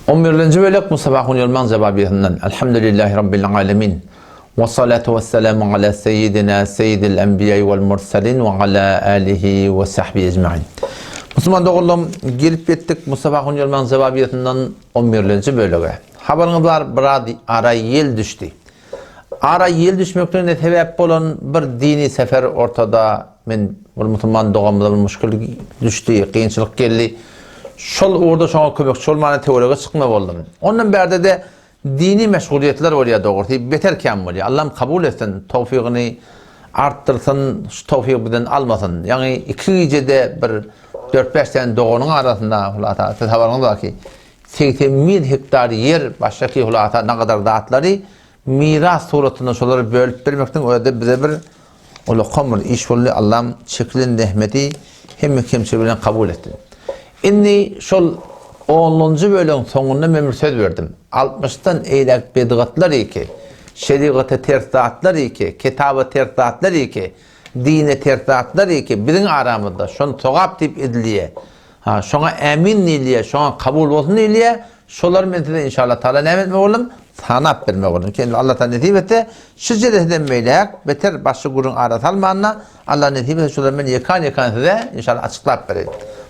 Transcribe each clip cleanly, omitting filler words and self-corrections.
On birlenji bölek Mustafa Ahun Ýolmaň Jebabiýasyndan Elhamdülillahi Rabbil Alemin We salatu we selamu ala seýidina seýidil enbiýai wal mursalin we ala alihi we sahbihi ecmain. Musulman doganlarym gelip ýetdik Mustafa Ahun Ýolmaň Jebabiýasyndan on birlenji bölege. Habaryňyz bar biraz ara ýel düşdi. Ara ýel düşmekligine sebäp bolan bir dini sefer ortada men bir musulman doganymyza bir muşkil düşdi, kynçylyk geldi. Şol ugurda şoňa kömekçi bolmana töwerege çykma boldum. Ondan bärde-de dini meşgulyýetler bolýar dogrusy, beter kän bolýar. Allam kabul etsin, towfygyny artdyrsyn, şu towfygy bizden almasyn. Ýaňy iki gijede bir dört-bäş sany doganyň arasynda, hulasa, siz habaryňyz bar ki, 81 hektar ýer başdaky hulasa nagadar zatlary miras suratynda şolary bölüp bermekden özi bize bir ulakan bir iş boldy. Allam çekilen zähmeti hemme kemçiligi bilen kabul etsin. Indi şol onunjy bölegiň soňunda men bir söz berdim. Altmyşdan eýläk bedgatlar iki, şerigata ters zatlar iki, kitaba ters zatlar iki, dine ters zatlar iki biziň aramyzda şony sogap diýip edilýär. Ha, şoňa ämin diýilýär, şoňa kabul bolsun diýilýär. Şolary men size inşallah taala näme etmek boldum? Sanap bermek boldum. Ki Allah taala nesip etse, şu jeleseden beýläk beter başga gürrüň ara salmanda Allah nesip etse şolary men ýekan-ýekan size inşallah açyklap bereýin.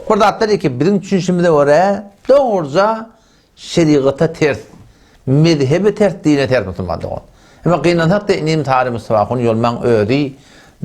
Bir zatlar ki biziň düşünişimize görä dogruja Şerigata ters, mezhebe ters, dine ters musulman dogan. Emma gynansak-da inim Sary Mustafa ahun Ýolmaň özi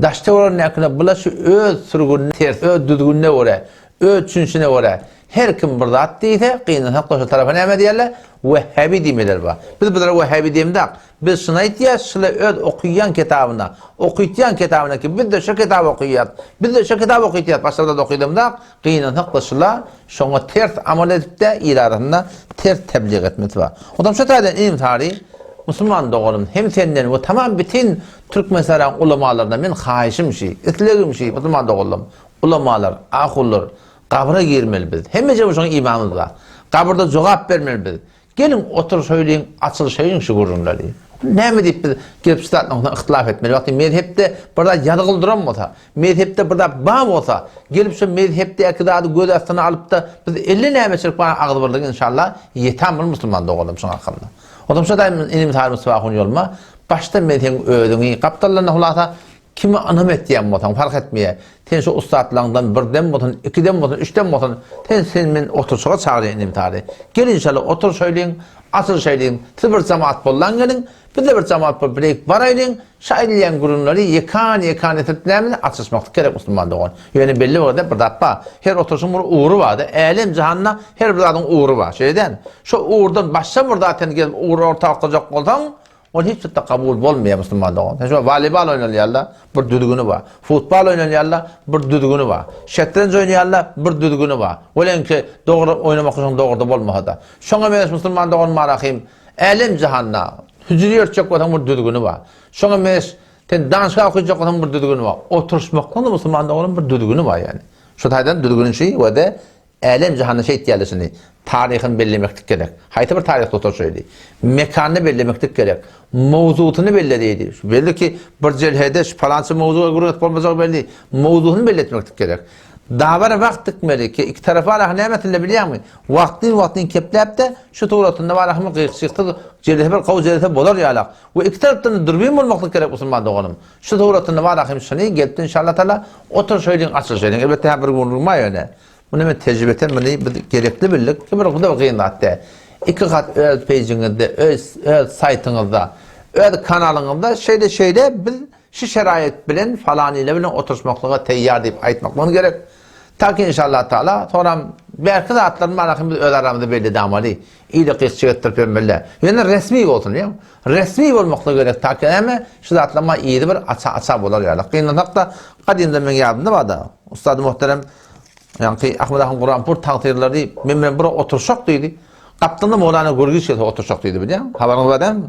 daş-töweregindäkiler bula şu öz sürgünine ters, öz düzgünine görä, öz düşünişine görä her kim bir zat diýse, gynansak-da şo tarapa näme diýerler? Wehhabi diýmeler bar. Biz bulara wehhabi diýemzak. Biz şuny aýtýas, şula öz okyýan kitabyna, okytýan kitabyna ki biz-de şo kitaby okyýas, biz-de şo kitaby okytýas, başga bir zat okydamzak, Gynansak-da şula şoňa ters amal edip-de il arasynda ters tebliğ etmesi bar. Onsoň şu taýdan inim Sary, musulman doganym hem senden we tamam bitin Türkmenistanyň ulamalaryndan men haýyşym şi, islegim şi, musulman doganlarym, ulamalar, ahunlar, gabra girmeli biz. Hemmeje şoňa imanymyz bar. Gabyrda jogap bermeli biz. Geliň oturyşaýlyň, açylyşaýlyň şu gürrüňleri. Näme diýip biz gelip şu zatlaryň üstünde yhtylaf etmeli? Wagty mezhepde bir zat ýazgyly duran bolsa, mezhepde bir zat bar bolsa, gelip şu mezhepdäki zady göz astyna alyp-da, biz elle nämeçilik bar agzybirlige inşallah ýetäm bir musulman doganlarym şuň hakynda. Onsoň şu daýym inim Sary Mustafa ahun ýoluma başda men seň özüňi gapdaldan hulasa Kime ynam etýän bolsaň, parh etmeýär. Sen şu ussatlaňdan birden bolsun, ikiden bolsun, üçden bolsun, sen sen men oturşyga çagyrýan inim Sary. Gel inşallah oturşaýlyň, açylyşaýlyň. Siz bir jamaat bollaň geliň, biz-de bir jamaat bolup bileýik baraýlyň, şu aýdylýan gürrüňleri ýekan-ýekan etip näme açyşmaklyk gerek musulman dogan. Ýöne belli bir bir zat bar. Her oturşyň bir ugry bar-da. Älem-jahanda her bir zadyň ugry bar. Şeýle dälmi? Şo ugurdan başga bir zat sen gelip ugry orta oklajak bolsaň, Ol hiç wagtda kabul bolmaýar musulman dogan. Sen şu woleýbol oýnalýarda bir düzgüni bar. Futbol oýnalýarda bir düzgüni bar. Şetrenj oýnaýarda bir düzgüni bar. Weleňki dogry oýnamak üçin dogruda bolmasa-da. Şoňa meňzeş musulman dogan marahym älem jahanda hüjre ýörtjek bolsaň bir düzgüni bar. Şoňa meňzeş sen danşga okyjak bolsaň bir düzgüni bar. Oturyşmaklygyň da musulman doganyň bir düzgüni bar ýani. Şu taýdan düzgüni şi we-de Älem-jahanda şeýtýärler şuny. Taryhyny bellemeklik gerek. Haýsy bir taryhda oturşaýdy. Mekanyny bellemeklik gerek. Mowzusyny belle diýdi. Şu belli ki, bir jelhede şu palança mowzuga gürrüň edip bolmajagy belli. Mowzusyny belli etmeklik gerek. Dabara wagt dikmeli ki, iki tarapy arahy nämesinde bilýäňmi? Wagtyn-wagtyn kepläp-de, şu suratynda barahymy gyk-çyksyz jelese bir gowy jelese bolar ýalak. We iki tarapdan-da dürbin bolmaklyk gerek musulman doganym. Şu suratynda barahym şuny gelipdi inşallah-taala oturşaýlyň açylyşaýlyň. Elbetde hä bir gürrüň bar ýöne. Muny men tejribeten muny biz gerekli bildik. Ki bir bu-da kyn zat däl. Iki gat öz peýjiňizde, öz öz saýtyňyzda, öz kanalyňyzda şeýle şeýle biz şu şeraýat bilen falanyla bilen oturyşmaklyga teýýar diýip aýtmaklygyň gerek. Ta ki inşallah taala soňram bärki zatlaryny barahym biz öz aramyzda belli damaly. Ile gyzçyk etdirip ýörmeli. Ýöne resmi bolsun diýýän. Resmi bolmaklygy gerek. Ta ki näme şu zatlar ma yzy bir aça aça bolar ýaly. Gynansak-da gadymda meň ýadymda barda. Ustady muhterem Ýaňky Ahmet ahun Guranpur tagtyrlary men bilen bir oturşak diýdi. Gapdalda Mowlana Gürgiş gelse oturşak diýdi bilýäňmi? Habaryňyz bar dälmi?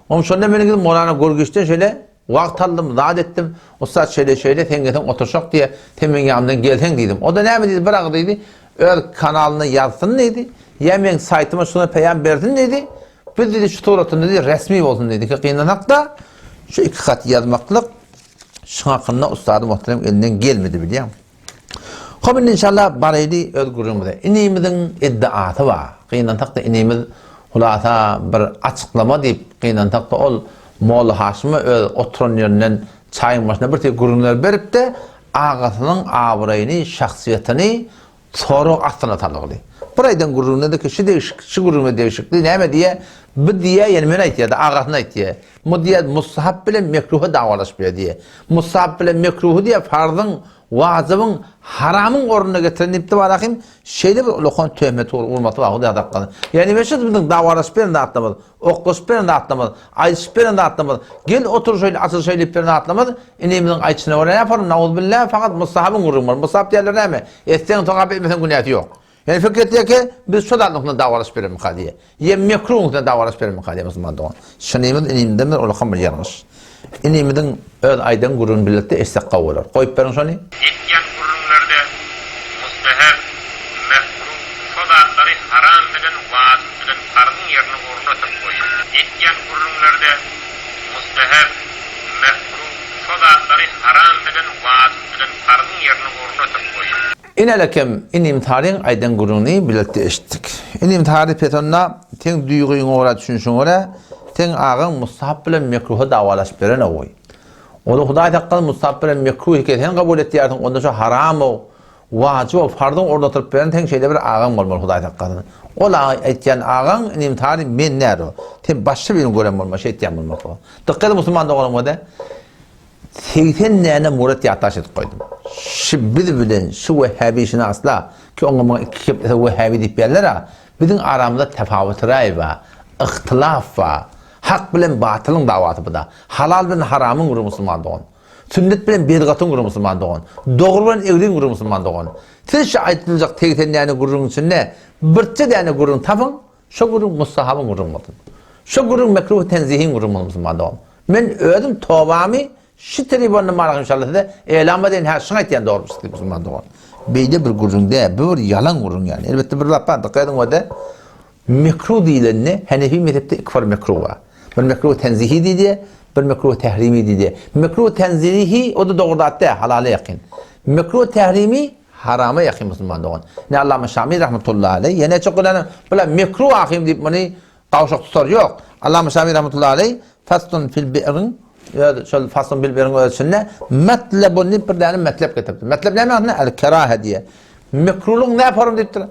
Onuň şonda men gidip Mowlana Gürgişden şeýle wagt aldym, zat etdim. Ussat şeýle şeýle sen gelseň oturşak diýe, sen meň ýanymdan gelseň diýdim. O-da näme diýdi, bir agyz diýdi, öz kanalyna ýazsyn diýdi, ýa meň saýtyma şuna peýam bersin diýdi. Biz diýdi şu suratynda diýdi resmi bolsun diýdi. Ki gynanakda şu iki hat ýazmaklyk şuň hakynda ussady muhterem elinden gelmedi bilýäňmi? Hop indi inşallah baraýly öz gürrüňimize. Inimiziň iddiasy bar. Gynansak-da inimiz hulasa bir açyklama diýip gynansak-da ol Molla Haşyma öz oturan ýerinden çaýyň başynda bir tek gürrüňler berip-de agasynyň abraýyny, şahsyýetini sorag astyna salgyly. Bir aýdan gürrüňine-de ki şu degişik, şu gürrüňe degişikli näme diýýä, bu diýýä ýene men aýtýa-da agasyna aýtýa. Bu diýýä mustahap bilen mekruha dawalaşyp ýör diýýä. Mustahap bilen mekruhy diýýä farzyň Wajybyň haramyň ornuna getiren diýipdi Barahym, şeýle bir ulakan töhmet urmasy bar Hudaý saklasyn. Ýagny men şu biziň dawalaşyp beren zatlarymyz, oklaşyp beren zatlarymyz, aýdyşyp beren zatlarymyz, gel oturyşaýly, açylyşaýly diýip beren zatlarymyz, inimiziň aýdyşyna görä näparyň, nauzubilla, fakat mustahabyň gürrüňi bar. Mustahap diýerler näme? Etseň sogap, etmeseň günäsi ýok. Ýani pikir etýär ki, biz şo zatlaryň üstünde dawalaşyp beremika diýýär. Ýa mekruwyň üstünde dawalaşyp beremika diýýär musulman dogan. Şunymyz inimizden bir ulakan bir ýalňyş. Inimiziň öz aýdan gürrüňini biletde eşitsek gowy bolar. Goýup beriň şony. Etýän gürrüňlerde mustahap, mekruh şo zatlary haram bilen wajyp bilen parzyň ýerine orun atyp goýýar. Etýän gürrüňlerde mustahap, mekruh şo zatlary haram bilen wajyp bilen parzyň ýerine orun atyp goýýar. Inelekem inim Taryň aýdan gürrüňini bilelikde eşitdik. Inim Tary petanda seň duýgyňa görä düşünişiňe görä seň agaň mustahap bilen mekruha dawalaşyp berenok-oý. Ony Hudaý saklasyn mustahap bilen mekruh eken sen kabul etýärsiň onda şo haram-ow, wajyp-ow, farzyň ornuna oturyp beren seň şeýle bir agaň bolmaly Hudaý saklasyn. Ol aýtýan agaň inim Tary men däl-o. Sen başga birini gören bolma şeýtýän bolmaly. Dykgat edin musulman doganymyza. 80 däne murat ýatdaş edip goýdum. Şu biz bilen şu wehhabişynaslar, ki oňa muňa iki geplese wehhabi diýip berler-a, biziň aramyzda tefawut raý bar, yhtylaf bar. Hak bilen batylyň dawasy bu-da. Halal bilen haramyň gürrüňi musulman dogan. Sünnet bilen bidgatyň gürrüňi musulman dogan. Dogry bilen egriň gürrüňi musulman dogan. Siz şu aýdyljak 80 däne gürrüňiň içinde birje däne gürrüň tapyň, Şo gürrüň mustahabyň gürrüňi bolsun. Şo gürrüň mekruh tenzihiň gürrüňi bolsun musulman dogan. Men özüm tobamy şu tribunda marak inşallah size elam edeýin hä şuňa aýtýan dogry çykdy musulman dogan. Beýle bir gürrüň däl, bu bir ýalan gürrüň ýaly. Elbetde bir zat bar dykgat ediň ode mekruh diýlende Hanefi mezhepde iki bir mekruh bar. Bir mekruh tenzihi diýilýär, bir mekruh tehrimi diýilýär. Mekruh tenzihi o da dogry zat däl, halala ýakyn. Mekruh tehrimi Harama ýakyn musulman dogan. Ine Allama Şami rahmetullahi aleý ýene çok bilen bula mekruh ahim diýip muny gawşak tutar ýok. Allama Şami rahmetullahi aleý Faslun fil bi'riň öz şol Faslun fil bi'riň öz içinde metlebun diýip bir däne metlep getiripdir. Metlep näme aslynda? El kerahe diýe. Mekruhlygyň näme formy diýipdir?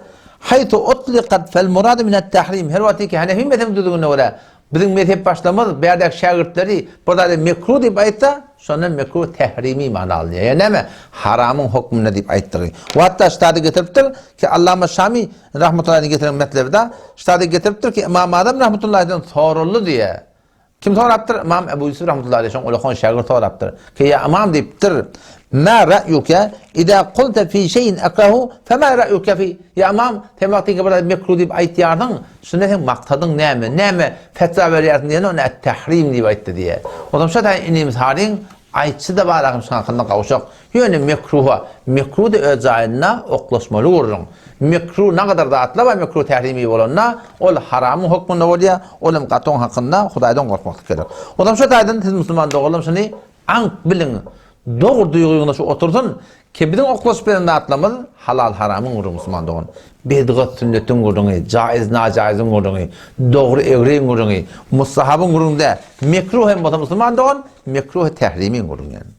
Haýtu utliqat fel muradu minat tahrim. Her wagt ki Hanefi mezhebiň düzgünine görä Biziň mezhep başlygymyz bärdäki şägirtleri bir zady mekruh diýip aýtsa, şondan mekruh tährimi many alynýar. Ýa näme? Haramyň hökmünde diýip aýtdygy. We hatda ştady getiripdir ki, Allama Şami rahmetullahi getiren metlebida ştady getiripdir ki, Ymam Azam rahmetullahi soraldy diýe. Kim sorapdyr? Ymam Ebu Ýusuf rahmetullahi şoň ulakan şägirdi sorapdyr. Ki, ýa ymam diýipdir, Ma ra'yuke ida kulte fi şeyin ekrahu fe ma ra'yuke fi Ýa ymam, sen wagtynky bir zady mekruh diýip aýtýarsyň, Şunda seň maksadyň näme? Näme fetwa berýärsiň diýende ony et-tahrim diýip aýtdy diýýär. Onsoň şo taýyn inimiz Haryň aýtşy-da bar ahym şuň hakynda gowşak. Ýöne mekruha, mekruh-da öz jaýynda oklaşmaly gürrüň. Mekruh nagadar zatlar bar mekruh tährimi bolanda, ol haramyň hökmünde bolýar, ol hem gaty oň hakynda Hudaýdan gorkmaklyk gerek. Onsoň şo taýdan siz musulman doganlarym şuny aňk biliň. Dogry duýgyňda şu otursyn, ki biziň oklaşyp beren zatlarymyz halal-haramyň gürrüňi musulman dogan. Bidgat sünnetiň gürrüňi, jaiz-najaýyzyň gürrüňi, dogry-egriň gürrüňi, mustahabyň gürrüňi däl. Mekruh hem bolsa musulman dogan, mekruh tährimiň gürrüňi ýaly.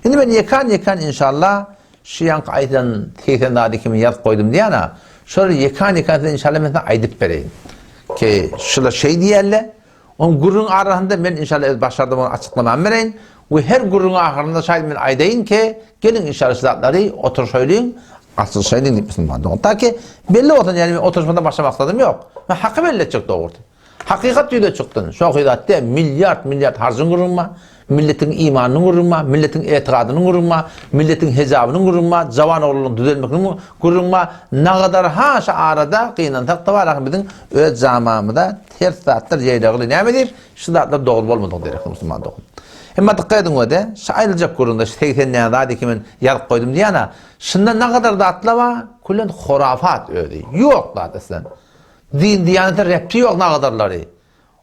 Indi men ýekan-ýekan inşallah şu ýaňky aýdan 80 zady kimi ýazyp goýdum diýýän-a, şolary ýekan-ýekan size inşallah men size aýdyp bereýin. Ki şular şeý diýýärler, Oň gürrüň arasynda men inşallah öz başardym ony açyklamamy bereýin we her gürrüň ahyrynda şaýt men aýdaýyn ki, geliň inşallah şu zatlary oturyşaýlyň, açylyşaýlyň diýip musulman dogan. Ta ki belli bolsun ýani men oturyşmadan başga maksadym ýok. Men haky belli etjek dogrusy. Hakykat ýüze çykdyn. Şo zat däl, milliard milliard harjyň gürrüň bar, milletiň imanynyň gürrüň bar, milletiň etigadynyň gürrüň bar, milletiň hejabynyň gürrüň bar, jawan oglanlaryň düzelmekiniň gürrüň bar. Nagadar ha şu arada gynansak da bar ahyr biziň öz jamamyza Ters zatlar ýaýragyly näme diýip, şu zatlar dogry bolmadygy derekli musulman dogan. Emma dykgat ediň wede, şu aýdyljak gürrüňde şu 80 däne zat eken men ýazyp goýdum diýýän-ä, şunda nagadar zatlar bar, külen horafat özi. Ýok zat eslen. Din diýanete repti ýok nagadarlary.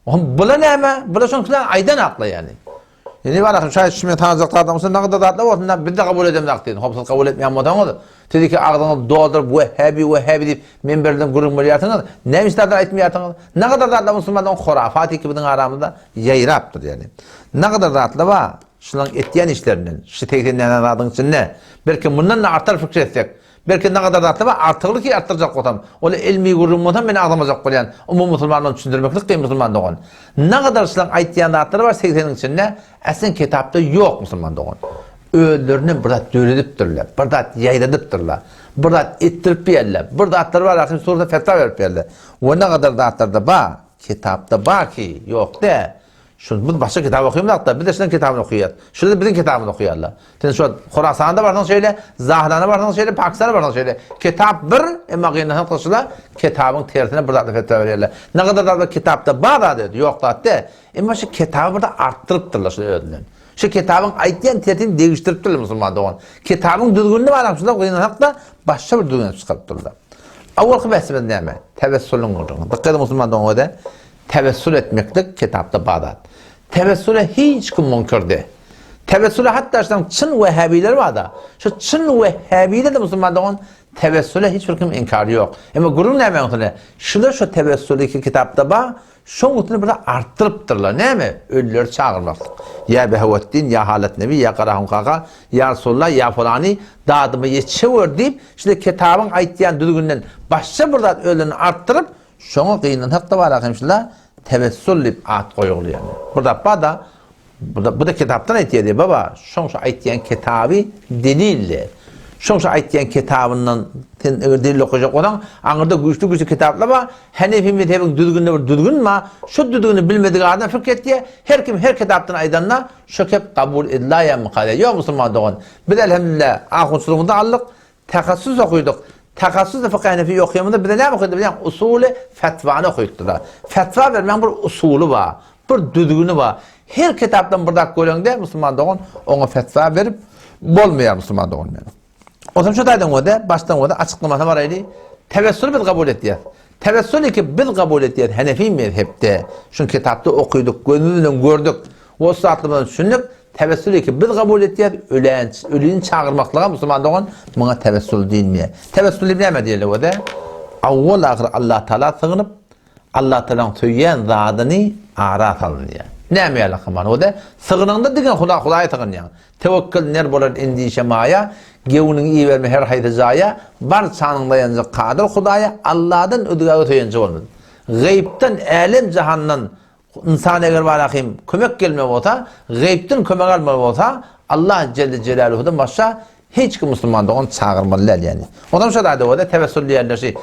Ohm bula näme? Bula şoň bilen aýdan akla ýani. Indi bar şaýat şu men tanajak zadam bolsa nagda zatlar bolsun da biz-de kabul edemzok diýdi. Hop siz kabul etmeýän bolsaňyz, siz iki agzyňyzy dolduryp wehhabi wehhabi diýip menberden gürrüň berýärsiňiz, näme üçin zatlar aýtmaýarsyňyz? Nagadar zatlar musulmanlaryň hurafaty ki biziň aramyzda ýaýrapdyr ýani. Nagadar zatlar bar, şularyň etýän işlerinden, şu 80 näme zadyň içinde belki mundan-da artar pikir etsek, Belki nagadar zatlar bar, artykly ki artdyrjak bolsam, ol ilmi gürrüň bolsa men agzamajak bolýan, umumy musulmandan düşündirmeklik kyn musulman dogan. Nagadar şulaň aýtýan zatlary bar segseniň içinde, äslen kitapda ýok musulman dogan. Özlerinden bir zat döredipdirler, bir zat ýaýradypdyrlar, bir zat etdirip berler, bir zatlar bar ahim surda fetwa berip berler. We nagadar zatlarda bar, kitapda bar ki ýok däl. Şu biz başga kitap okymzakda, biz-de şunuň kitabyny okaýas. Şular biziň kitabymyzy okaýarlar. Sen şu Horasanda barsaň şeýle, Zahydana barsaň şeýle, Pakistana barsaň şeýle. Kitap bir, emma gynansak şular kitabyň tersine bir zatly fetwa berýärler. Ne gadar zatlar kitapda bar zat özi, ýok zat däl. Emma şu kitaby bir-de artdyrypdyrlar şular özünden. Şu kitabyň aýtýan tersini degişdiripdirler musulman dogan. Kitabyň düzgünini baram şular gynansak-da başga bir düzgün çykarypdyrlar. Awalky bäsimiz näme? Tewessulyň gürrüňi. Dykgat ediň musulman dogan özi. Tewessül etmeklik kitapda bar zat. Tewessüle hiç kim müňkür de. Tewessüle hatda şuň çyn wehhabiler bar-da. Şu çyn wehhabiler de musulman dogan tewessüle hiç bir kim inkary ýok. Emma gürrüň näme üstüne? Şular şu tewessüli ki kitapda bar, şoň üstüne bir artdyrypdyrlar. Näme? Ölüleri çagyrmaklyk. Ýa Behawetdin, ýa Halat Nebi, ýa Garahun kaka, ýa Resulullah, ýa falany dadyma ýetişewür diýip, şular kitabyň aýtýan düzgüninden başga bir zat özlerini artdyryp, Şoňa gynansak-da bar ahym şunda tewessul diýip at goýuldy ýaly. Bir zat bar-da, bu da kitapdan aýtýar diýip, baba, şoň şu aýtýan kitaby delildi. Şoň şu aýtýan kitabyndan sen eger delil okajak bolsaň, aňyrda güýçli-güýçli kitaplar bar, Hanefi mezhebiň düzgüninde bir düzgün bar, şu düzgüni bilmedik adam pikir etýär, her kim her kitapdan aýdanda şo kep kabul edilaýýarmyka diýýär. Ýok musulman dogan, biz elhamdülillah ahunçylygymyzy aldyk, Tehassus okydyk. Tehassus fykh Hanefi okýamyzda bize näme okaýdy bilýäňmi? Usuly fetwany okaýtdylar. Fetwa bermegiň bir usuly bar, bir düzgüni bar. Her kitapdan bir zat göreňde musulman dogan oňa fetwa berip bolmaýar musulman dogan meniň. Onsoň şu taýdan görde, başdan görde açyklamasy baraýly. Tewessuly biz kabul etýäs. Tewessuly ki biz kabul etýäs Hanefi mezhepde. Şuny kitapda okydyk, gözümiz bilen gördük. We ussatlygymyzdan düşündik. Tewessül ki biz kabul etýäs, ölen, ölini çagyrmaklyga musulman dogan muňa tewessül diýilmeýär. Tewessül diýip näme diýilýär o-da? Awwal ahyr Allah Taala sygynyp, Allah Taalaň söýýän zadyny ara salynýar. Näme ýaly haman o-da? Sygynyňda diňe Huda Hudaýa sygynýaň. Tewekkel ner bolar endişe maýa, gewniňi iberme her haýsy jaýa, barçanyň daýanjy Kadyr Hudaýa, Allahdan özgäge söýenji bolmaz. Gaýypdan, älem-jahandan Ynsan eger barahym kömek gelmeli bolsa, gaýypdan kömek almaly bolsa, Allah Jelle Jelaluhudan başga hiç kim musulman dogan çagyrmaly däl ýani. Onam şo zada bolsa tewessül diýerler şi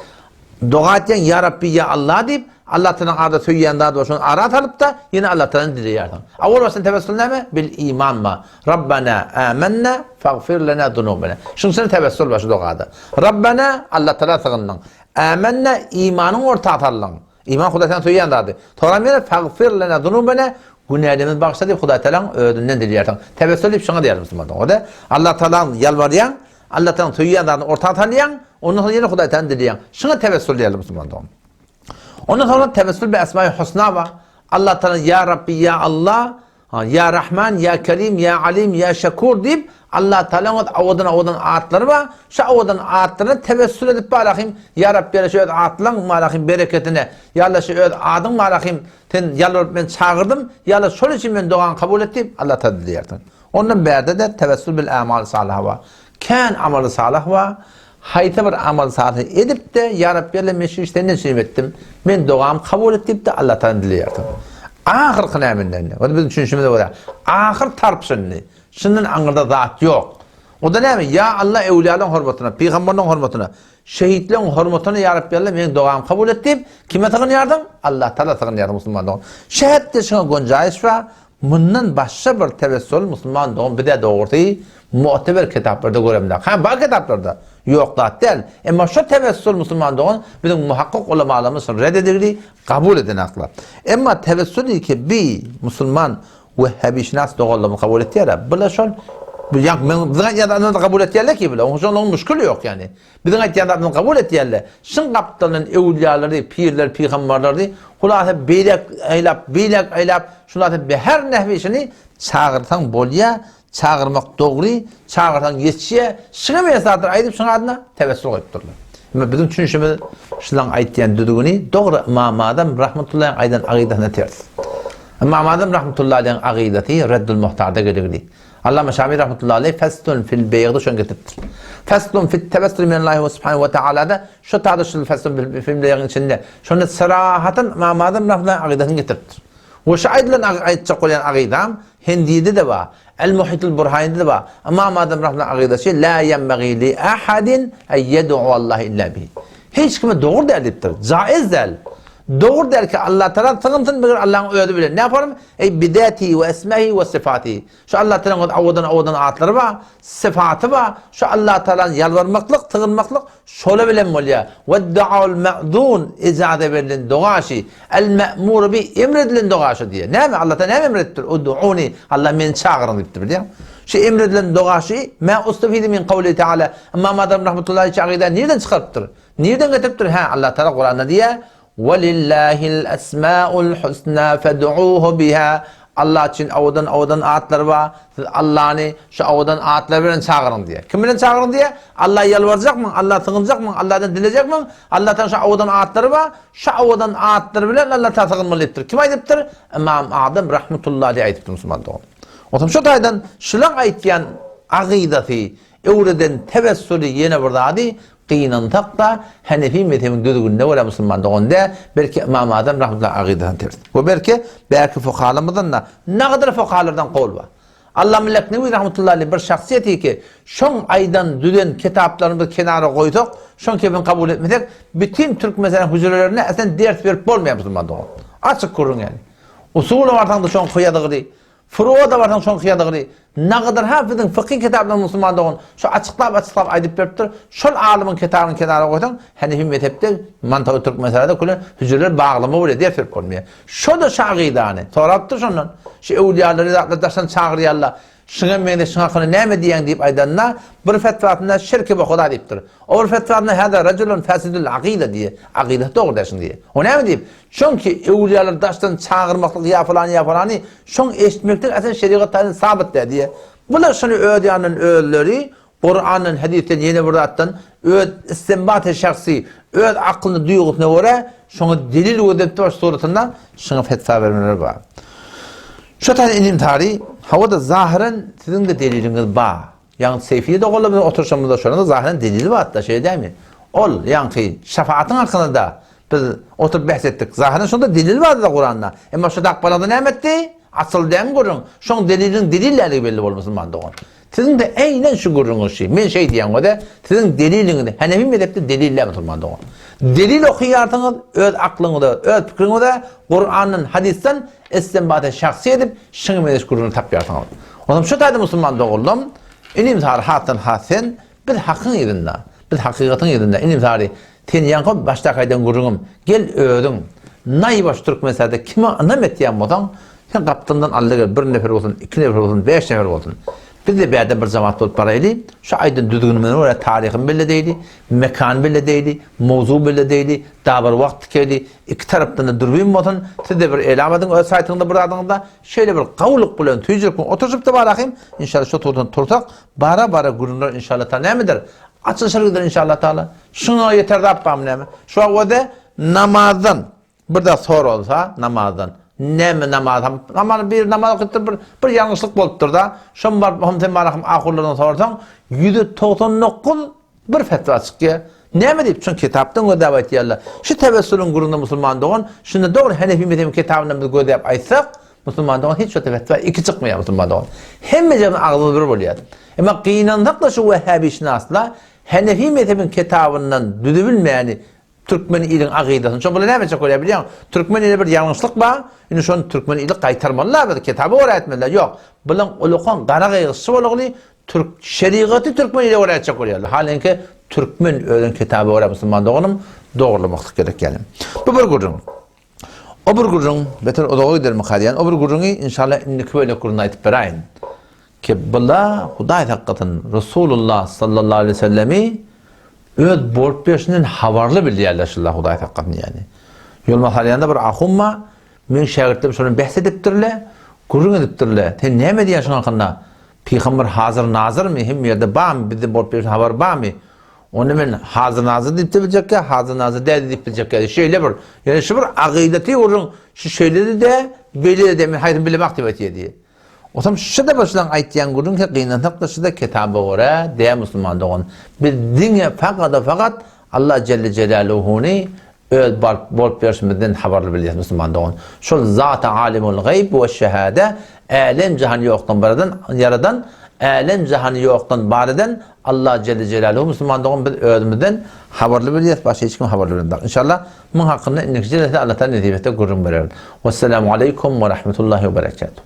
doga etýäň ýa Rabbi ýa Allah diýip, Allah Tagalaň arda söýýän zady bolsa şony ara salypda ýene Allah Tagaladan dileýärsiň. Awal başdan tewessül näme? Bil iman ba. Rabbana amanna fagfir lena zunubana. Şuň üçin tewessül bar şu dogada. Rabbana Allah Tagala sygyndyň. Amanna imanyň orta saldyň. Iman Hudaý seni söýýän zady. Soňra ýene fagfir lena zunubena günälerimizi bagyşla diýip Hudaý Tagalaň özünden dileýärsiň. Tewessül diýip şoňa diýýär musulmanlar. O-da Allah Tagalaň ýalbarýaň, Allah Tagalaň söýýän zadyny orta salýaň, ondan soň ýene Hudaý Tagaladan dileýäň. Şoňa tewessül diýýärler musulmanlar. Ondan soňra tewessül bi esmai husna bar. Allah Tagala ýa Rabbi ýa Allah Ýa Rahman, Ýa Kerim, Ýa Alim, Ýa Şekur diýip, Allah Tagalaň öz owadan-owadan atlary bar. Şu owadan atlaryna tewessül edip barahym, Ýa Rabbi ýa şu öz atlaň barahym bereketine, Ýa Allah şu öz adyň barahym, sen ýalbaryp men çagyrdym, Ýa Allah şol üçin men dogaňy kabul et diýip, Allah Tagala dileýärsiň. Ondan bärde-de tewessül bil amal salyha bar. Kän amaly salyh bar. Haýsy bir amal salyhy edip-de, Ýa Rabbi Alla men şu işi senden üçin etdim, men dogamy kabul et diýip-de Allah Tagaladan dileýärsiň. Ahyrky näme indi? O-da biziň düşünişimize görä, ahyr tarp şindi. Şundan aňyrda zat ýok. O-da näme? Ýa Alla öwliýalaryň hormatyna, pygamberleriň hormatyna, şehitleriň hormatyna Ýa Rabbi Alla meniň dogamy kabul et diýip, kime sygynýarsyň? Allah Tagala sygynýarsyň musulman dogan. Şähetde şuňa gonjaýyş bar. Mundan başga bir tewessül musulman dogan bizä dogrusy mu'teber kitaplarda göremzok. Ha bar kitaplarda, ýok zat däl. Emma şo tewessül musulman dogan biziň muhakkyk ulamalarymyz şony red edigli kabul edenaklar. Emma tewessüli ki bi musulman wehhabişynas doganlarymyz kabul etýärä. Bular şol bu ýa men biziň aýdýan zadymyzy kabul etýärler ki bular. Oň şonda müşkil ýok ýani. Biziň aýtýan zadymyzy kabul etýärler. Şyň gapdalyndan öwülýalary, pirleri, pygambarlary, hulasa beýläk aýlap, beýläk aýlap, şulasa be her nehwi şuny. Çagyrsaň bolýa, çagyrmak dogry, çagyrsaň ýetişýä, şuňa meňzeş zatlar aýdyp şuň adyna tewessül goýupdyrlar. Emma biziň düşünişimiz şulaň aýtýan düzgüni dogry Ymam Azam rahmetullahyň aýdan agydasyna ters. Ymam Azam rahmetullahi aleýhiň agydasy Reddül Muhtarda geligli. Allama Şami rahmetullahi aleýh Feslun fil beýgde şony getiripdir. Feslun fit tewessül minallahi we subhanahu we taala-da şu taýda şul Feslun fil beýgiň içinde şonda serahatyn Ymam Azam rahmetullahi agydasyny getiripdir. We şu aýdylan aýtjak bolýan agydam Hendide-de bar, El-Muhitul Burhanide-de bar. Ymam Azam rahmetullahi agydasy La ýenbagî li ahadin en ýed'uallaha illa bihi. Hiç kime dogry däl diýipdir. Jaiz däl. Dogry däl ki Allatagala sygynsyn meger Allahyň özi bilen. Näme form? Eý bi-zätihi we esmaihi we syfatihi. Şu Allatagalaň öz owadan-owadan atlary bar, syfaty bar. Şu Allatagalany ýalbarmaklyk, sygynmaklyk şola bilen bolýar. Wed-duaul ma'zun, ijaza berlen doga şi. El-ma'muru bi, emr edilen doga şu diýýär. Näme? Allatagala näme emr edipdir? Ud'uni, Allah meni çagyryň diýipdir, bilýäňmi? Şu emr edilen doga şi, ma ustafide min kawli taala. Ymam Azam rahmetullahi şu akydany nirden çykarypdyr? Nirden getiripdir? Hä, Allatagala Kuranda diýýär, Welillahil esmaul husna fed'uhu biha. Allah üçin owadan-owadan atlar bar. Siz Allany şu owadan atlar bilen çagyryň diýýär. Kim bilen çagyryň diýýär? Alla ýalbarjakmyň, Alla sygynjakmyň, Alladan dilejekmiň? Allahdan şu owadan atlary bar. Şu owadan atlar bilen Alla sygynmaly diýipdir. Kim aýdypdyr? Ymam Azam rahmetullahi aleýh aýdypdyr musulman dogan. Onsoň şu taýdan şulaň aýtýan agydasy, öwreden tewessuly ýene bir zady Gynansak-da, Hanefi mezhebiň düzgünine görä musulman dogan däl, belki Ymam Azam rahmetullahi agydasyna ters. We belki bärki fukahalarymyzdan-da nagadar fukahalardan kowul bar. Allama Leknewi rahmetullahi aleyh bir şahsyýet ki, şoň aýdan, düzen kitaplaryny biz kenara goýsak, şoň kepini kabul etmesek, bütin türkmenistanyň hüjrelerinde esen ders berip bolmaýar musulman dogan. Açyk gürrüň ýaly. Usula barsaň-da şoňky ýazgyly, Furuga-da barsaň şoňky ýazgyly. Nagadar hafiziň fykhy kitaplaryny musulman dogan şu açyklap-açyklap aýdyp beripdir. Şol alymyň kitabyny kenara goýsaň, Hanefi mezhepde Mantawy Türkmenistanda küle hüjreler baglama bolýar, ders berip bolmaýar. Şo-da şu agydany sorapdyr şondan. Şu öwlüýalary zatlar daşdan çagyrýarlar. Şuňa meňzeş şuň hakynda näme diýýäň diýip aýdanda, bir fetwasynda şirki bu huda diýipdir. O bir fetwasynda hada rajulun fasidul akyda diýýär. Akydasy dogry däl şuň diýýär. O näme diýip? Çünki öwlüýalary daşdan çagyrmaklyk ýa pylany ýa pylany şoň eşitmeklik aslynda şerigat taýdan sabyt däl diýýär. Bular şuny öz ýanyndan özleri Kurandan, hadysdan ýene bir zatdan öz istinbaty şahsy, öz aklyny duýgusyna görä şoňa delil gözläp baş suratynda şuňa fetwa bermeler bar. Şu taýdan inim sary, hawa-da zahyran siziň-de deliliňiz bar. Ýagny Seýfiýe doganlar bilen oturyşymyzda şonuň-da zahyran delili bar-da, şeýle dälmi? Ol, ýaňky şafatyň hakynda-da biz oturyp bäs etdik. Zahyran şonda delil bardy-da Kuranda. Emma şu dakbalada näme etdi? Açyldy dälmi gürrüň? Şoň deliliniň delil däldigi belli boldy musulman dogan. Siziň-de eýnen şu gürrüňiz şi. Men şeý diýen göze, siziň deliliňiz, Hanefi mezhepde delil däl musulman dogan. Delil okaýarsyňyz öz aklyňyza, öz pikiriňize Kurandan, hadysdan istinbata şahsy edip, şuňa meňzeş gürrüňi tapýarsyňyz. Onam şu taýda musulman doganlarym, inim sary hasdan has sen, biz hakyň yzynda, biz hakykatyň yzynda, inim sary, sen ýaňky başdaky aýdan gürrüňim, gel özüň, naýbaş Türkmenistanda kime ynam etýän bolsaň, sen gapdaldan alda gel, bir nefer bolsun, iki nefer bolsun, bäş nefer bolsun. Biz-de bärde bir jemaat bolup baraýly, şu aýdan düzgünimize görä taryhyny belli deýli, mekany belli deýli, mowzugy belli deýli, dabar wagt dikeýli, Iki tarapdan-da dürbin bolsun, siz-de bir elam ediň öz saýtyňyzda bir zadyňyzda, şeýle bir gowulyk bilen, süýjülik bilen oturyşyp-da barahym, inşallah şo turdan tursak, bara-bara gürrüňler inşallah taala nämedir? Açylyşar gider inşallah taala. Şuňa ýeter zat barmy näme? Şu wagt özi namazdan bir zat soralsa, namazdan, näme namaz, namaz bir namaz okypdyr, bir, bir ýalňyşlyk bolupdyr-da, şom baryp, hom sen barahym ahunlardan sorsaň, 199 Bir fetwa çykýar. Näme diýip? Çünki kitapdan gözläp aýtýarlar. Şu tewessülüň gürrüňinde musulman dogan, şunda dogry Hanefi mezhebiň kitabyndan biz gözläp aýtsak, musulman dogan hiç wagtda fetwa iki çykmaýar musulman dogan. Hemmejemiziň agzymyz bir bolýar. Emma gynansak-da şu wehhabişynaslar Hanefi mezhebiň kitabyndan düzübilmäni Türkmen iliň agydasyny. Şo bular näme etjek bolýar bilýäňmi? Türkmen ile bir ýalňyşlyk bar. Indi şony türkmen ili gaýtarmalylar biz, kitaba görä etmeliler. Ýok. Bulaň ulakan gara gaýgysy bolagly türk şerigaty türkmen ile görä etjek bolýarlar. Halenki türkmen özüniň kitaba görä musulman doganym dogurlamaklyk gerek ýaly. Bu bir gürrüň. O bir gürrüň beter uzaga gidermika diýýän. O bir gürrüňi inşallah indiki bölek gürrüňde aýdyp beräýin. Ki bula Hudaý saklasyn Resulullah sallallahu aleýhi we sellemi öz bolup berşinden habarly bilýärler şular Hudaý saklasyn ýaly. Ýolma salýanda bir ahun bar, meň şägirtlerim şonuň bäs edipdirler. Gürrüň edipdirler. Sen näme diýýäň şuň hakynda? Pygamber hazyr-nazyrmy, hemme ýerde barmy, bizde bolup ýörşüň habary barmy? Onda men hazyr-nazyr diýip-de biljekkä, hazyr-nazyr däl-de diýip biljekkä. Şeýle bir, ýöne şu bir agydaty gürrüň, şu şeýle-de dä, beýle-de dä, men haýsyny bilemok diýip aýtýar diýýär. Otam şu-da bir şulaň aýtýan gürrüň ki, gynansak-da şu-da kitaba görä dä musulman dogan. Biz diňe fakat-a-fakat Allah Jelle Jelaluhuny Öz baryp bolup ýörşümizden habarly bilýäs musulman dogan. Şol Zat-a Alimul Gaýb we Şehade, älem jahany ýokdan bar eden, ýaradan, älem jahany ýokdan bar eden Allah Jelle Jelaluhu musulman dogan biz özümizden habarly bilýäs, başga hiç kim habarly bilenok. Inşallah muň hakynda indiki jelesede Allah Taala nesip etse gürrüň bererin. Wesselamu aleýkum we rahmetullahi we berekatuh.